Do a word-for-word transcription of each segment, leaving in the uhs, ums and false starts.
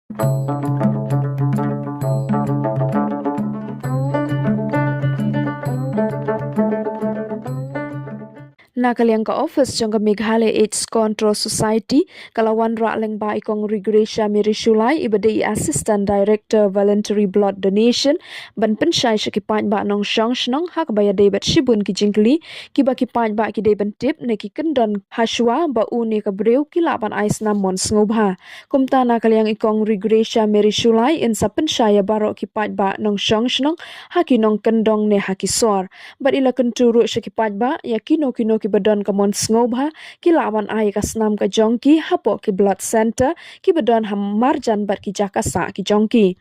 Na ka liang ka office jong ka Meghalaya AIDS Control Society ka la wanrah lyngba i Kong Rigresha Mary Shullai, i ba dei i Assistant Director Voluntary Blood Donation, ban pynshai sha ki paidbah nongshong shnong ha kaba ïadei bad shibun ki jingkylli kiba ki paidbah ki dei ban tip ne ki kyndon hashwa ba u ne ka briew ki lah ban ai snam mon sngewbha. Kumta na ka liang i Kong Rigresha Mary Shullai in sa pynshai ïa baroh ki paidbah nongshong shnong ha ki nongkyndong ne ha ki sor. Bad i la kyntu ruh sha ki paidbah ïa kino kino kiba don ka mon sngewbha ki lah ban ai ka snam ka jong ki hapoh ki blood centre kiba don ha marjan bad ki jaka sah ki jong ki.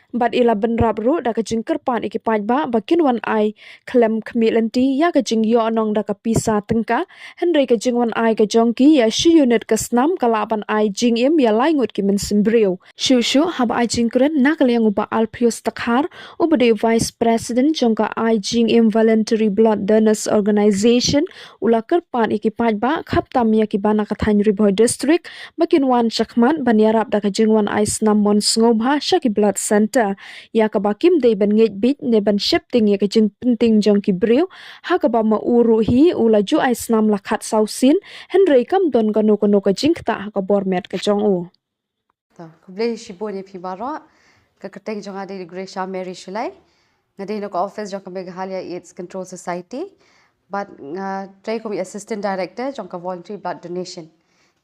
Bad i la bynrap ruh da ka jingkyrpad ïa ki paidbah ba kin wan ai khlem khmih lynti ïa ka jingïoh nong da ka pisa tyngka, hynrei ka jingwan ai ka jong ki ïa shi unit ka snam ka lah ban ai jingim ïa lai ngut ki mynsiem briew. Shuh shuh haba ai jingkren na ka liang u Bah Alpheus Dkhar, u ba dei Vice President jong ka Ai Jingim Voluntary Blood Donors Organisation, u la kyrpad ïa ki paidbah khamtam ïa kiba na ka thaiñ Ri Bhoi District ba kin wan shakhmat ban ïarap da ka jingwan ai snam mon sngewbha sha ki blood centre, ïa kaba kim dei ban ngeit beit ne ban sheptieng ïa ka jingpyntieng jong ki briew, ha kaba ma u ruh hi u la ju ai snam la khatsaw sien, hynrei kam don kano kano ka jingktah ha ka bor met ka jong u. To, khublei shibun ïa phi baroh. Ka kyrteng jong nga dei Gracia Mary Shullai. Nga dei na ka office jong ka Meghalaya AIDS Control Society. Bad nga trei kum i Assistant Director jong ka Voluntary Blood Donation.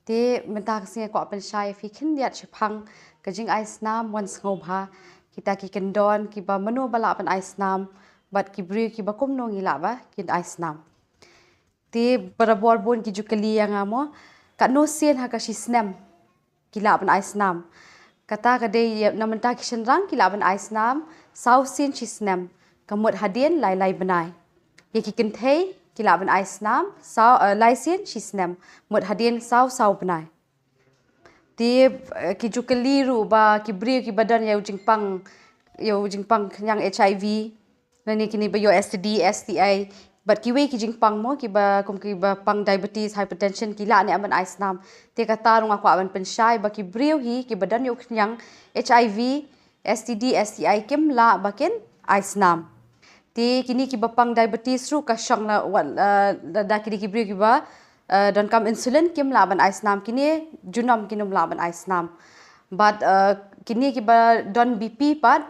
Te mynta ka sngi nga kwah pynshai ïa phi khyndiat shaphang ka jingai snam mon sngewbha. Kita ki kyndon kiba mano ba lah ban ai snam bad ki briew kiba kumno ngi lah ba kin ai snam. Te barabor bun ki ju kylli ïa nga mo, katno sien ha ka shi snem ki lah ban ai snam. Kata ka dei ïa na mynta ki shynrang ki lah ban ai snam saw sien shi snem, ka mut hadien lai lai bnai. Ïa ki kynthei ki lah ban ai snam saw, eh, lai sien shi snem, mut hadien saw saw bnai. Te, eh, ki ju kylli ruh ba ki briew kiba don ïa u jingpang, ïa u jingpang khñiang HIV, lane kine ba ïoh STD, STI, bad kiwei ki jingpang mo, kiba kum kiba pang diabetes, hypertension, ki lah ne em ban ai snam. Te kata ruh nga kwah ban pynshai ba ki briew hi kiba don ïa u khñiang HIV, STD, STI kim lah ba kin ai snam. Te kine kiba pang diabetes ruh ka shong la, wat, eh, da, da kine ki briew kiba, eh, donkam insulin kim lah ban ai snam, kine junom kin ym lah ban ai snam. Bad, eh, kine kiba don BP pat,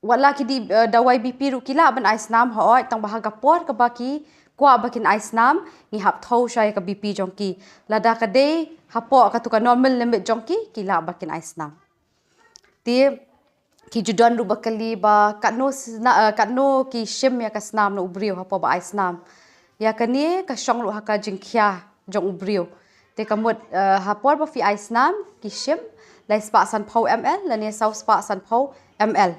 wat la ki dei, eh, dawai BP ruh ki lah ban ai snam, hooid, tang ba ha ka por kaba ki kwah ba kin ai snam ngi hap thew shwa ïa ka BP jong ki. Lada ka dei hapoh katu ka normal limit jong ki, ki lah ba kin ai snam. Te ki ju don ruh ba kylli ba katno sna-, eh, katno ki shim ïa ka snam na u briew hapoh ba ai snam. Ïa kane ka shong ruh ha ka jingkhia jong u briew. Te ka mut, eh, ha por ba phi ai snam ki shim lai spah sanphew M L lane saw spah sanphew M L.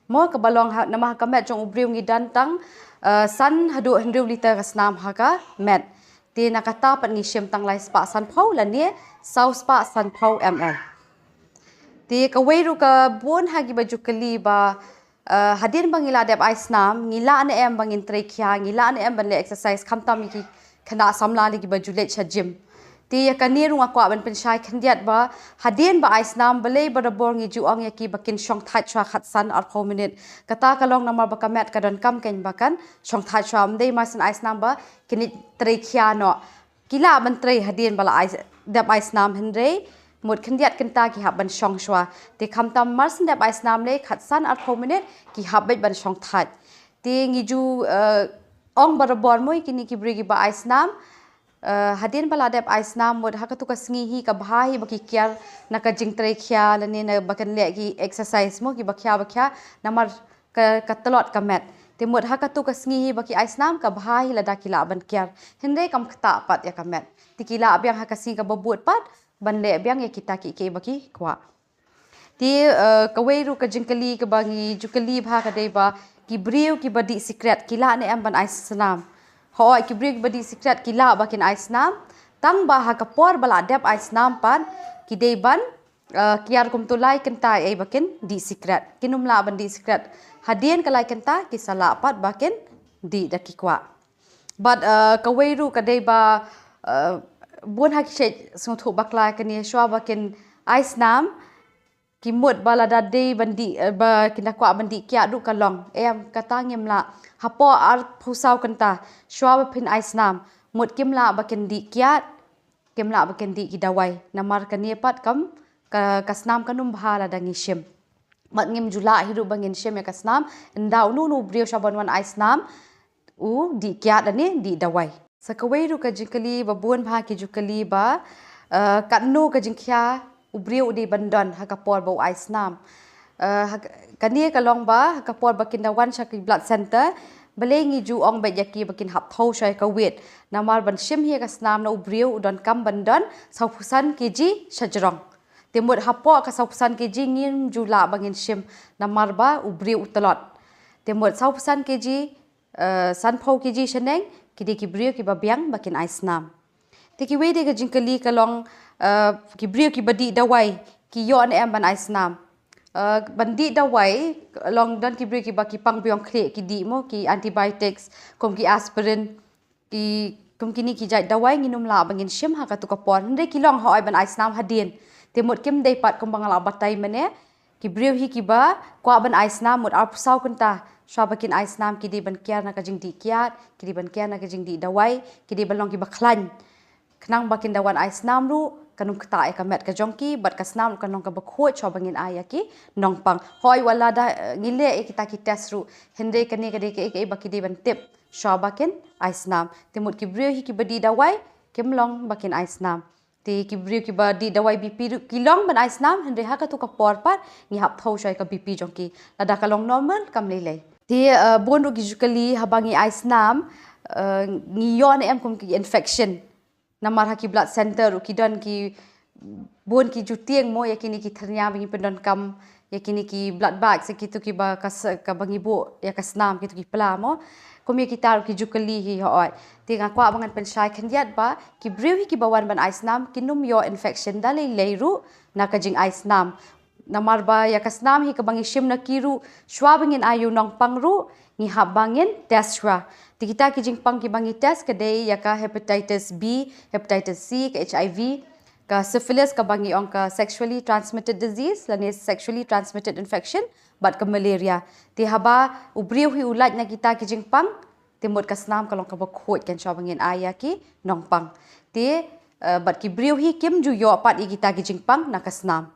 Mo kaba long ha, namar ha ka met jong u briew ngi don tang, eh, san haduh hynriew liter ka snam ha ka met. Te na kata pat ngi shim tang lai spah sanphew lane saw spah sanphew M L. Te kawei ruh ka bun ha kiba ju kylli ba, eh, hadien ba ngi la dep ai snam, ngi lah ne em ba ngin trei khia, ngi lah ne em ban leh exercise, khamtam ïa ki khynnah samla lei kiba ju leit sha gym. Te ïa kane ruh nga kwah ban pynshai khyndiat ba hadien ba ai snam balei barabor ngi ju ong ïa ki ba kin shong thait shwa khatsan arphew minit. Kata ka long namar ba ka met ka donkam kein ba kan shong thait shwa, ym dei mar shen ai snam ba kin ïa trei khia noh. Ki lah ban trei hadien ba la ai, dep ai snam, hynrei mut khyndiat kynta ki hap ban shong shwa. Te khamtam mar shen dep ai snam lei khatsan arphew minit ki hap beit ban shong thait. Te ngi ju, eh, ong barabor mo ïa kine ki briew kiba ai snam, eh, hadien ba la dep ai snam mut ha katu ka sngi hi ka bha hi ba ki kiar na ka jingtrei khia lane na ba kin leh ki exercise mo kiba khia ba khia, namar ka, ka tlot ka met. Te mut ha katu ka sngi hi ba ki ai snam ka bha hi lada ki lah ban kiar. Hynrei kam ktah pat ïa ka met. Te ki lah biang ha ka sngi kaba bud pat ban leh biang ïa kita kiei kiei ba ki kwah. Te, eh, kawei ruh ka jingkylli kaba ngi ju kylli bha ka dei ba ki briew kiba dih sikret ki lah ne em ban ai snam. Hooid, ki briew kiba dih sikret ki lah ba kin ai snam. Tang ba ha ka por ba la dep ai snam pat ki dei ban, eh, kiar kumtu lai kynta ei ba kin dih sikret. Kin ym lah ban dih sikret hadien ka lai kynta, ki sa lah pat ba kin dih da ki kwah. Bad, eh, kawei ruh ka dei ba, eh, bun ha ki shet sngewthuh bakla kane, shwa ba kin ai snam Ki mut ba lada dei ban dih, eh, ba kin da kwah ban dih kiad ruh ka long. Em, kata ngim lah. Hapoh arphew saw kynta, shuwa ba phin ai snam, mut kim lah ba kin dih kiad, kim lah ba kin dih ki dawai. Namar kane pat kam, ka, ka snam kan ym bha lada ngi shim. Bad ngim ju lah hi ruh ba ngin shim ïa ka snam, ynda uno uno u briew shuwa ban wan ai snam, u dih kiad lane dih dawai. Sa kawei ruh ka jingkylli ba bun bha ki ju kylli ba, eh, katno ka jingkhia u briew u dei ban don ha ka por ba u ai snam. Eh, ha ka, kane ka long ba ha ka por ba kin da wan sha ki blood center, balei ngi ju ong beit ïa ki ba kin hap thew shuwa ïa ka weight. Namar ban shim hi ïa ka snam na u briew u donkam ban don sawphew san kg shajrong. Te mut hapoh ka sawphew san kg ngim ju lah ba ngin shim namar ba u briew u tlot. Te mut sawphew san kg, eh, sanphew kg shaneng, ki dei ki briew kiba biang ba kin ai snam. Te kiwei de ka jingkylli ka long, eh, ki briew kiba dih dawai, ki ïoh ne em ban ai snam. Eh, ban dih dawai, long don ki briew kiba ki pang biang khlieh ki dih mo, ki antibiotics, kum ki aspirin, ki, kum kine ki jait dawai ngin ym lah ba ngin shim ha katu ka por. Hynrei ki long hooid ban ai snam hadien. Te mut kim dei pat kumba nga la batai mynne, ki briew hi kiba kwah ban ai snam mut arphew saw kynta shuwa ba kin ai snam ki dei ban kiar na ka jingdih kiad, ki dei ban kiar na ka jingdih dawai, ki dei ban long kiba khlaiñ. Khnang ba kin da wan ai snam ruh kan ym ktah ïa ka met ka jong ki, bad ka snam ruh kan long kaba khuid shuwa ba ngin ai ïa ki nongpang. Hooid wat lada, eh, ngi leh ïa kita ki test ruh, hynrei kane ka dei kaei kaei ba ki dei ban tip shuwa ba kin ai snam. Te mut ki briew hi kiba dih dawai kim long ba kin ai snam. Te ki briew kiba dih dawai BP ruh ki long ban ai snam, hynrei ha katu ka por pat ngi hap thew shuwa ïa ka BP jong ki. Lada ka long normal kam lei lei. Te, eh, bun ruh ki ju kylli haba ngi ai snam, eh, ngi ïoh ne em kum ki infection. Namar ha ki blood center ruh ki don ki, bun ki ju tieng mo ïa kine ki thyrnia ba ngi pyndonkam, ïa kine ki blood bag, sa kitu kiba ka s-, kaba ngi buh ïa ka snam, kitu ki pla mo. Kum ïa kita ruh ki ju kylli hi hooid. Te nga kwah ba ngan pynshai khyndiat ba ki briew hi kiba wan ban ai snam kin ym ïoh infection da lei lei ruh na ka jingai snam. Namar ba ïa ka snam hi kaba ngi shim na ki ruh, shuwa ba ngin ai ïa u nongpang ruh, ngi hap ba ngin test shuwa. Te kita ki jingpang kiba ngi test ka dei ïa ka hepatitis B, hepatitis C, ka HIV, ka syphilis kaba ngi ong ka sexually transmitted disease lane sexually transmitted infection, bad ka malaria. Te haba u briew hi u lait na kita ki jingpang, te mut ka snam ka long kaba khuid kan shuwa ba ngin ai ïa ki nongpang. Te, eh, bad ki briew hi kim ju ïoh pat ïa kita ki jingpang na ka snam.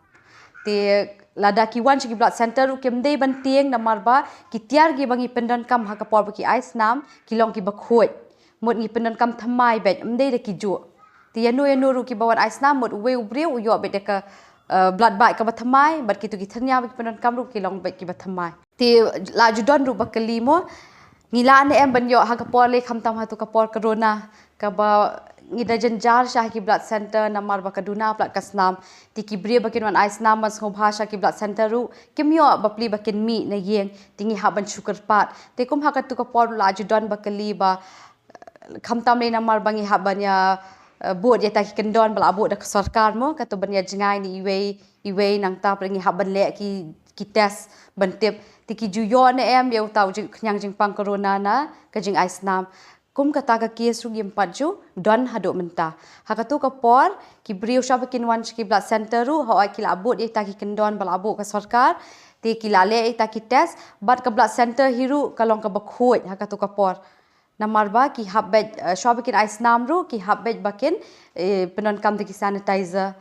Te lada ki wan sha ki blood center ruh kim dei ban tieng namar ba ki tiar kiba ngi pyndonkam ha ka por ba ki ai snam ki long kiba khuid. Mut ngi pyndonkam thymmai beit, ym dei da ki juh. Te ïano ïano ruh kiba wan ai snam mut uwei u briew u ïoh beit da ka, eh, blood bag kaba thymmai, bad kitu ki thyrnia ba ki pyndonkam ruh ki long beit kiba thymmai. Te la ju don ruh ba kylli mo, ngi lah ne em ban ïoh ha ka por lei khamtam ha tu ka por corona, kaba ngi da jynjar sha ha ki blood center namar ba ka duna palat ka snam. Te ki briew ba kin wan ai snam ban sngewbha sha ki blood center ruh kim ïoh bapli ba kin mih na ïing, te ngi hap ban shu kyrpad. Te kum ha katu ka por la ju don ba kylli ba, eh, khamtam lei namar ba ngi hap ban ïa, eh, bud ïa kita ki kyndon ba la buh da ka sorkar mo, kato ban ïa jngai na iwei iwei, nangta pat ngi hap ban leh ki, ki test ban tip. Te ki ju ïoh ne em ïa uta u jing, khñiang jingpang corona na ka jingai snam. Kum kata ka case ruh ngim pat ju don haduh mynta. Ha katu ka por ki briew shuwa ba kin wan sha ki blood center ruh, hooid ki la bud ïa kita ki kyndon ba la buh ka sorkar. Te ki la leh ïa kita ki test, bad ka blood center hi ruh ka long kaba khuid ha katu ka por. Namar ba ki hap beit, eh, shuwa ba kin ai snam ruh ki hap beit ba kin, eh, pyndonkam da ki sanitizer.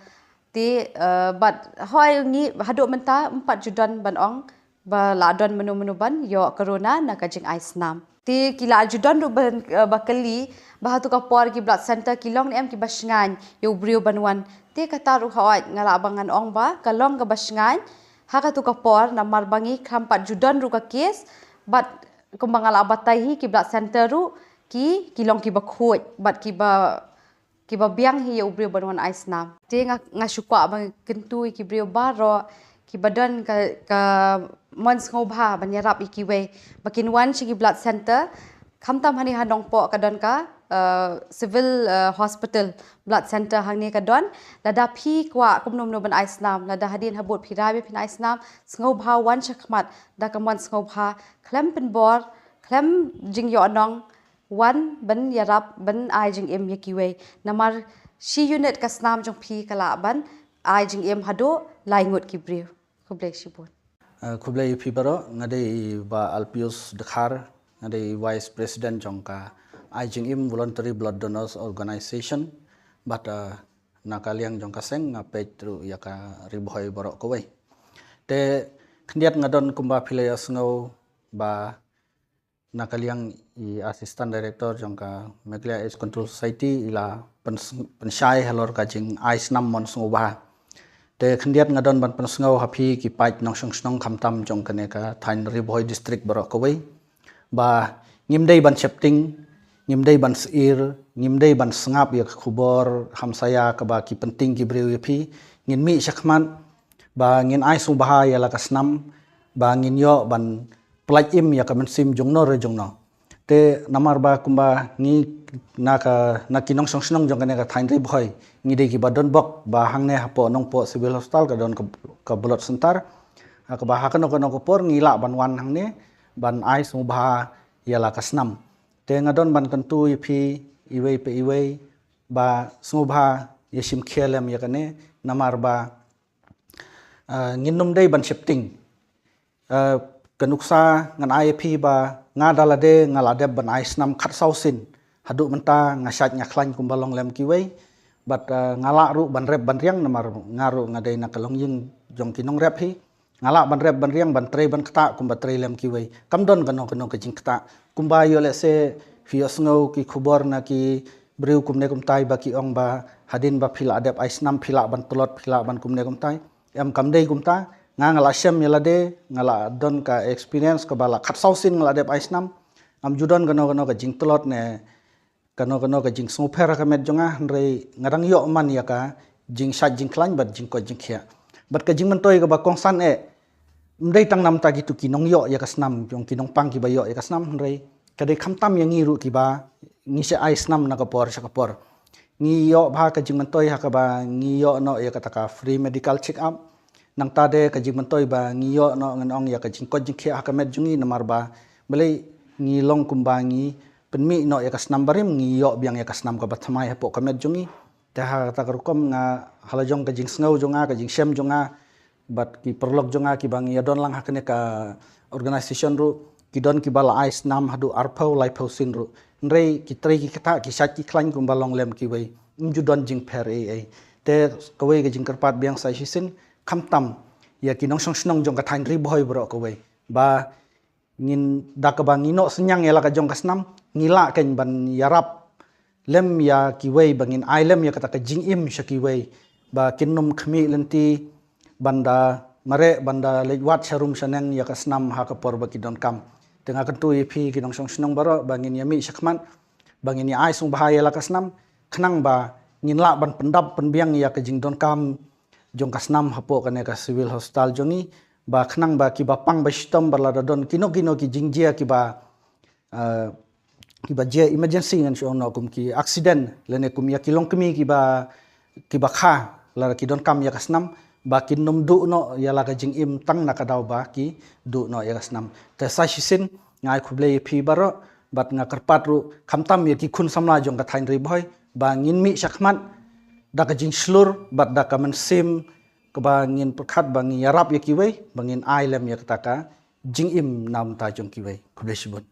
Te, eh, bad hooid ngi haduh mynta ym pat ju don ban ong ba la don mano mano ban ïoh corona na ka jingai snam. Te ki la ju don ruh ban, eh, ba kylli ba ha tu ka por ki blood center ki long ne em kiba shngaiñ ïa u briew ban wan. Te kata ruh hooid nga lah ba ngan ong ba ka long kaba shngaiñ ha katu ka por namar ba ngi khlem pat ju don ruh ka case, bad kumba nga la batai hi ki blood center ruh ki, ki long kiba khuid bad kiba, kiba biang hi ïa u briew ban wan ai snam. Te nga, nga shu kwah ba kyntu ïa ki briew baroh kiba don ka, ka mon sngewbha ban ïarap ïa kiwei ba kin wan sha ki blood center. Khamtam hangne ha Nongpoh ka don ka, eh, civil, eh, hospital, blood center hangne ka don. Lada phi kwah kumno kumno ban ai snam, lada hadien habud phi rai ba phin ai snam, sngewbha wan sha khmat da ka mon sngewbha, khlem pynbor, khlem jingïohnong, wan ban ïarap ban ai jingim ïa kiwei. Namar shi unit ka snam jong phi ka lah ban ai jingim haduh lai ngut ki briew. Khublei shibun. Uh, khublei phi baroh, nga dei i Bah Alpius Dkhar, nga dei Vice President jong ka Ai Jingim Voluntary Blood Donors Organization, bad uh, na ka liang jong ka seng nga peit ruh ïa ka Ri Bhoi baroh kawei. Te khyndiat nga don kumba phi la ïohsngew ba na ka liang i Assistant Director jong ka Meghalaya AIDS Control Society i la pyn- pynshai halor ka jingai snam mon sngewbha. Te khyndiat nga don ban pynsngew ha phi ki paid nongshong shnong khamtam jong kane ka thaiñ Ri Bhoi District baroh kawei ba ngim dei ban shepting, ngim dei ban sir, ngim dei ban sngap ïa ka khubor hamsaïa kaba ki pynting ki briew ïa phi. Ngin mih shakhmat ba ngin ai sngewbha ïa la ka snam, ba ngin ïoh ban pyllait im ïa ka mynsiem jongno re jongno. Te namar ba kumba ngi na ka, na ki nongshong shnong jong kane ka thaiñ Ri Bhoi, ngi dei kiba don bok ba hangne hapoh Nongpoh Civil Hospital ka don ka, ka blood center. Ha kaba ha kano kano ka por ngi lah ban wan hangne ban ai sngewbha ïa la ka snam. Te nga don ban kyntu ïa phi iwei pa iwei ba sngewbha ïa shim khia lem ïa kane, namar ba uh, ngin nym dei ban shepting. Uh, ka nuksa ngan ai ïa phi ba nga da lade nga la dep ban ai snam khatsaw sien. Haduh mynta nga shait nga khlaiñ kumba long lem kiwei. Bad uh, nga lah ruh ban rep ban riang namar nga ruh nga dei na ka longïing jong ki nongrep hi. Nga lah ban rep ban riang ban trei ban ktah kumba trei lem kiwei. Kam don kano kano ka jingktah. Kumba ïoh lehse phi ïohsngew ki khubor na ki briew kumne kumtai ba ki ong ba hadien ba phi la dep ai snam phi lah ban tlot phi lah ban kumne kumtai. Em, kam dei kumta, nga nga la shem ïa lade, nga la don ka experience kaba la khatsaw sien nga la dep ai snam. Ngam ju don kano kano ka jingtlot ne kano kano ka jingsngewpher ha ka met jong nga, hynrei nga dang ïoh man ïa ka jingshait jingkhlaiñ bad jingkoit jingkhiah. Bad ka jingmyntoi kaba kongsan eh, ym dei tang namta kito ki nongïoh ïa ka snam, jong ki nongpang kiba ïoh ïa ka snam, hynrei ka dei khamtam ïa ngi ruh kiba ngi shah ai snam na ka por sha ka por. Ngi ïoh bha ka jingmyntoi ha kaba ngi ïoh noh ïa kata ka free medical check up. Nangta de ka jingmyntoi ba ngi ïoh noh ngan ong ïa ka jingkoit jingkhiah ha ka met jong ngi namar ba balei ngi long kumba ngi pynmih noh ïa ka snam barim, ngi ïoh biang ïa ka snam kaba thymmai hapoh ka met jong ngi. Te ha kata ka rukom nga ha la jong ka jingsngew jong nga, ka jingshem jong nga bad ki paralok jong nga kiba ngi ïa don lang ha kane ka organization ruh, ki don kiba la ai snam haduh arphew laiphew sien ruh. Hynrei ki trei ki ktah, ki shait ki khlaiñ kumba long lem kiwei. Ym ju don jingpher ei ei. Te kawei ka jingkyrpad biang sa shisien, khamtam ïa ki nongshong shnong jong ka thaiñ Ri Bhoi baroh kawei ba ngin da kaba ngi noh synñiang ïa la ka jong ka snam, ngi lah kein ban ïarap lem ïa kiwei, ba ngin ai lem ïa kata ka jingim sha kiwei ba kin nym khmih lynti ban da mareh, ban da leit wad sha rum sha neng ïa ka snam ha ka por ba ki donkam. Te nga kyntu ïa phi ki nongshong shnong baroh ba ngin ïa mih shakhmat, ba ngin ïa ai sngewbha ïa la ka snam, khnang ba ngin lah ban pyndap pynbiang ïa ka jingdonkam jong ka snam hapoh kane ka civil hospital jong ngi, ba khnang ba kiba pang ba shitom ba lada don kino kino ki jingjia kiba, uh, kiba jia emergency ngan shu ong noh kum ki accident lane kum ïa ki longkmie kiba, kiba kha lada ki donkam ïa ka snam, ba kin nym duh noh ïa la ka jingim tang na ka daw ba ki duh noh ïa ka snam. Te sa shisien nga ai khublei ïa phi baroh bad nga kyrpad ruh khamtam ïa ki khun samla jong ka thaiñ Ri Bhoi ba ngin mih shakhmat da ka jingshlur bad da ka mynsiem kaba ngin pyrkhat ba ngin ïarap ïa kiwei, ba ngin ai lem ïa kata ka jingim na bynta jong kiwei. Khublei shibun.